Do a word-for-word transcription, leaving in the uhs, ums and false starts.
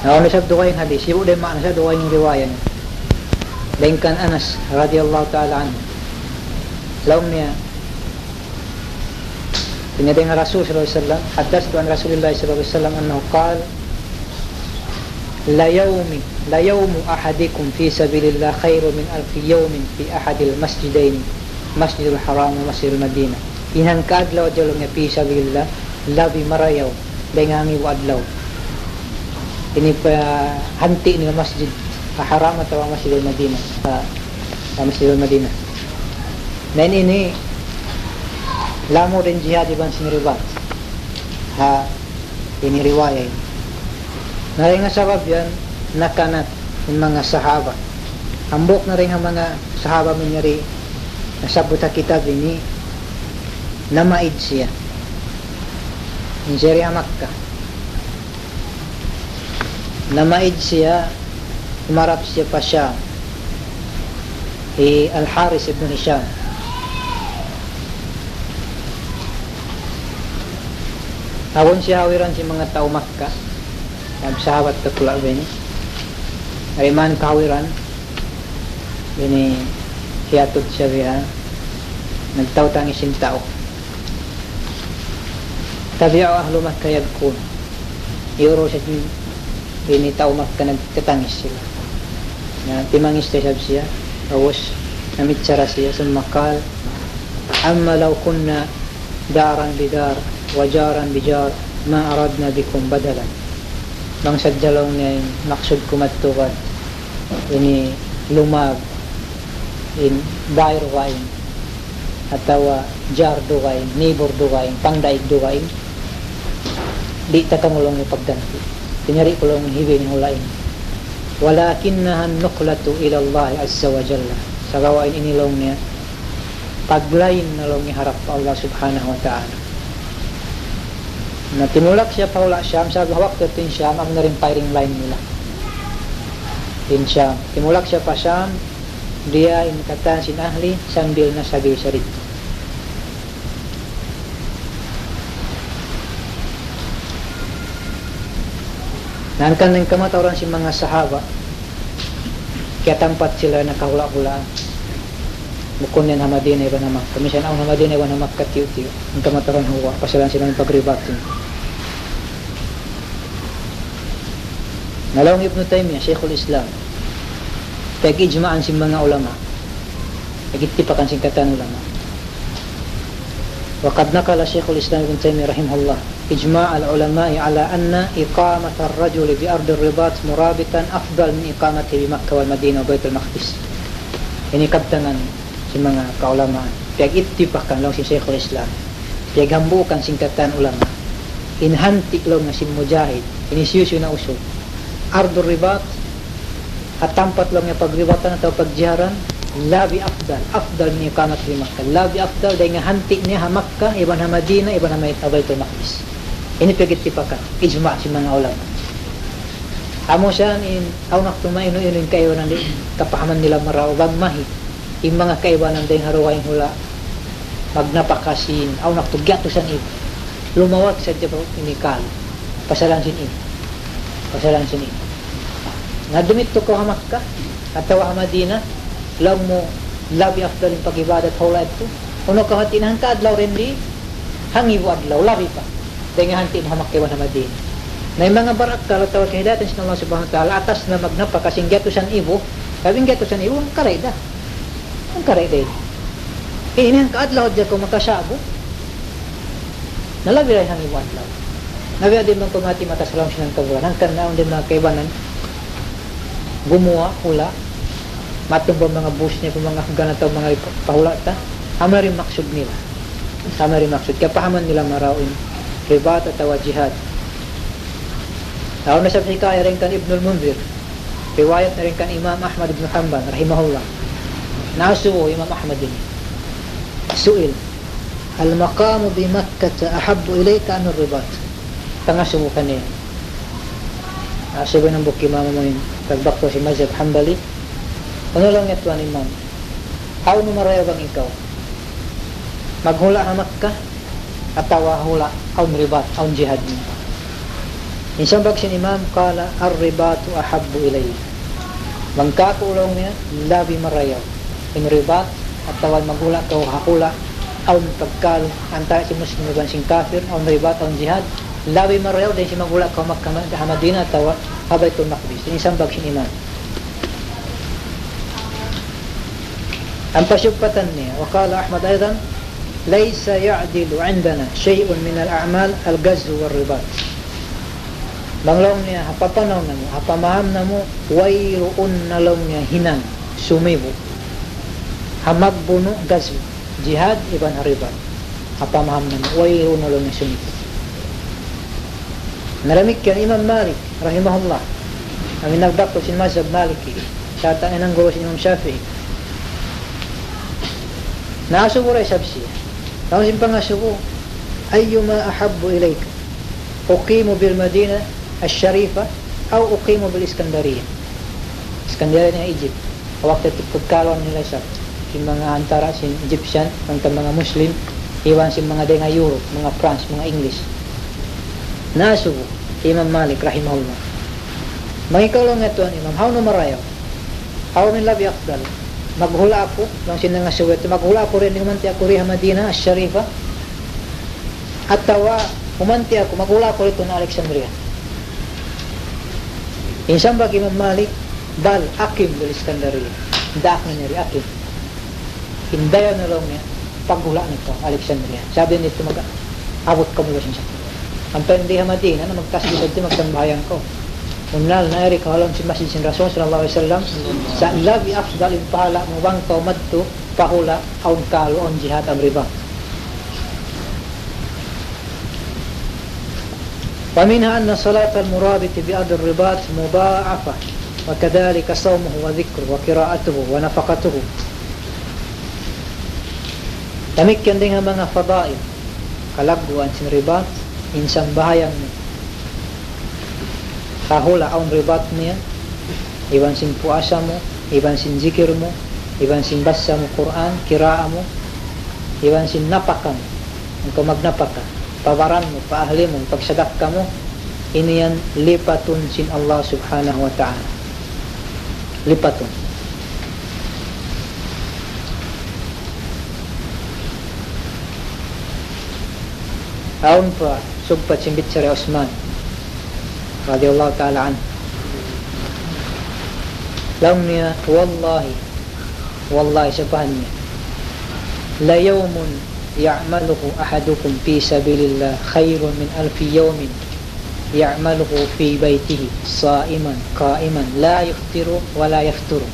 Awn isab dugaing hadith, sibu' da in maana sa dugaing riwayat. Dayn kan Anas radiyallahu ta'ala anhu. Laung niya, dayn ha Rasul sallallahu alayhi wasallam, حدثت عن رسول الله صلى الله عليه وسلم أنه قال: ليوم، ليوم أحدكم في سبيل الله خير من ألف يوم في أحد المسجدين، مسجد الحرام ومسجد المدينة. In hangka adlaw laung niya fi sabilillah, labi marayaw dayn ha hangibu adlaw. Ini pa hanti' nila Masjid Haram atawa Masjid Al-Madinah. Ah, ah, Masjid Al-Madinah. Na ini, ini lamud in jihad iban sin ribat. Ha, ini riwayat ini. Na dayn ha sabab yan, nakanat in manga sahaba. Hambuuk na dayn ha manga sahaba manjari nasabbut ha kitab ini, namaid siya. In siya di ha Makkah. Namaid siya, humarap siya pa Sham. Hi Al-Harith ibn Hisham. Awn siya hawiran sin manga tau Makkah. Nagsahabat dakula' ba ini. Ari man kahawiran, ini hiyatud siya biya', nagtautangis in tau. تبعه أهل مكة يبكون. Iyurul siya sin ini tau Makkah nagtatangis sila. Na, timangis da isab siya. Ubus, namichara siya. ثم قال: أما لو كنا دارا بدار وجارا بجار ما أردنا بكم بدلا. Bang sadja laung niya in maksud ku madtu bat ini lumab in bayr wa in atawa jar dugaing, neighbor dugaing, pangdaig dugaing, di' ta kamu laung niya pagganti'. Di' niya di' ku laung hibi in hula' ini. ولكنها النقلة إلى الله عز وجل. Sagawa' in ini laung niya, paglain na laung niya harap pa Allah Subhanahu wa Ta'ala. Na timulak siya pa hula' Sham, sabab waktu yadtu in Sham, amu na in firing line nila. In Sham. Timulak siya pa Sham, diya in katan sin ahli, sambil nasabil siya didtu. Na hangkan in kamatauran sin manga sahaba, kiyatampat sila nakahula'-hulaan. Bukun yan ha Madina iban ha Makkah. Minsan awn ha Madina iban ha Makkah tiyu'-tiyu'. In kamatauran huwa, pasalan sila in pagribat. Na laung Ibnu Taymiyyah, Shaykhul Islam, piyag-ijma'an sin manga ulama. Piyag-ittipakan sin katan ulama. وقد نقل شيخ الإسلام ابن تيمية رحمه الله إجماع العلماء على أن إقامة الرجل بأرض الرباط مرابطا أفضل من إقامته بمكة والمدينة وبيت المقدس. Ini kabtangan sin manga kaulamaan. Piyag-ittipakan laung sin Shaykhul Islam. Piyaghambuukan sin katan ulama. In hanti' laung sin mujahid. Ini hisiyu-siyu na usug. Ardur ribat, ha tampat laung niya pagribatan atawa pagjiharan, labi afdal, afdal من إقامته بمكة. Labi afdal dayn ha hanti' niya ha Makkah, iban ha Madinah, iban ha May-, ha Baytul Maqdis. Ini piyag-ittipakan, ijma' sin manga ulama. Amu sa yan in, awn waktu mainu-inu in kaibanan di', kapahaman nila marayaw bang mahi. In manga kaibanan dayn ha dugaing hula', magnapaka sin, awn waktu giyatusan ibu. Lumawag sadja pa ini kalu. Pasalan sin ini. Pasalan sin ini. Na dumittu kaw ha Makkah, atawa ha Madinah, laung mu labi afdal in pag-ibadat ha hula' yadtu. Unu kaw hati niya hangka adlaw dindi, hangibu adlaw, labi pa. Dayn ha hanti' mu ha Makkah iban ha Madinah. Na in manga barakkal atawa kahidayatan sin Allah Subhanahu wa Ta'ala, atas na magnapaka sin giyatusan ibu, labi in giyatusan ibu, hangkaray da. Hangkaray da ini. Ini hangka adlaw hadja kaw makasa'bu. Na labi da in hangibu adlaw. Na biya' diin bang kaw mati mata sa lawm sin hangkabulan. Hangkan na awn da in manga kaibanan gumuwa' hula'. Matumba manga bus niya pa manga Afgan atawa manga pa hula' ta. Amu na in maksud nila. Amu na in maksud. Kapahaman nila marayaw in ribat atawa jihad. Awn na isab hikaya dayn kan Ibnul Mundhir. Riwayat dayn kan Imam Ahmad ibn Hanbal, rahimahullah. Naasubu Imam Ahmad ini. سئل: المقام بمكة أحب إليك أم الرباط؟ Pangasubu kaniya. Asubu in hambuuk imam amu in tagbaktu sin mazhab Hanbali. Unu laung niya tuwan imam? Hawnu marayaw bang ikaw? Maghula' ha Makkah, atawa hula' awn ribat, awn jihad niya? In sambag sin imam, قال: الرباط أحب إلي. Bang kāku' laung niya, labi marayaw in ribat, atawa maghula' kaw ha hula' awn pagkalu antara sin Muslim iban sin kafir, awn ribat, awn jihad, labi marayaw dayn sin maghula' kaw Makkah, ha Madinah, atawa ha Baytul Maqdis. In sambag sin imam. Ampa siyugpatan niya, وقال أحمد أيضا: ليس يعدل عندنا شيء من الأعمال الغزو والرباط. Bang laung niya, ha pamanaw namu', ha pamaham namu', wayruun na laung niya hinang sumibu' ha magbunu', ghazw, jihad, iban ha ribat. Ha pamaham namu', wayruun na laung niya sumibu'. Na damikkiyan Imam Malik, rahimahullah. Amu in nagdaktu' sin mazhab Maliki. Sarta' in guru sin Imam Shafi'i. Naasubu da isab siya. Laung sin pangasubu, أيما أحب إليك، أقيم بالمدينة الشريفة أو أقيم بالإسكندرية؟ Iskandariya niya Egypt. Waktu yadtu pagkaluan nila isab sin manga antara sin Egyptian, hangkan manga Muslim, iban sin manga dayn ha Europe, manga France, manga English. Naasubu Imam Malik rahimahullah. Bang ikaw laung niya tuwan imam, hawnu marayaw? Hawnu in labi afdal? Maghula' aku, laung sin nangasubu yadtu, maghula' aku dayn, humanti' aku dayn ha Madinah Ash-Sharifah, atawa humanti' aku, maghula' aku dayn ha Alexandria. In sambag Imam Malik, بل أقم بالإسكندرية. Daak na niya di, aqim. In dayaw na laung niya, paghula' na kaw Alexandria. Sabab yadtu mag-abut kaw mula sin sakit. Ampa in di ha Madinah na magtasbih sadja, magsambahayang kaw. Bunnal na yari kaw ha lawm sin masjid sin Rasul sallallahu alayhi wasallam. Sa' labi afdal in pahala' mu bang kaw madtu pa hula' awn kalu, awn jihad, awn ribat. ومنها أن صلاة المرابط بأرض الرباط مضاعفة، وكذلك صومه وذكره وقراءته ونفقته. Damikkiyan dayn ha manga fadail, kalagguan sin ribat, in sambahayang mu ha hula' awn ribat niya, iban sin puasa mu, iban sin zikir mu, iban sin basa mu Qur'an, kiraa mu, iban sin napaka mu, bang kaw magnapaka, pa baran mu, pa ahli mu, pagsadakka mu, ini yan lipatun sin Allah Subhanahu wa Ta'ala. Lipatun. Awn pa sugpat sin bichara hi Usman radiyallahu ta'ala anhu. Laung niya, والله, wallahi, sapahan niya, ليوم يعمله أحدكم في سبيل الله خير من ألف يوم يعمله في بيته صائما قائما لا يفطر ولا يفتر.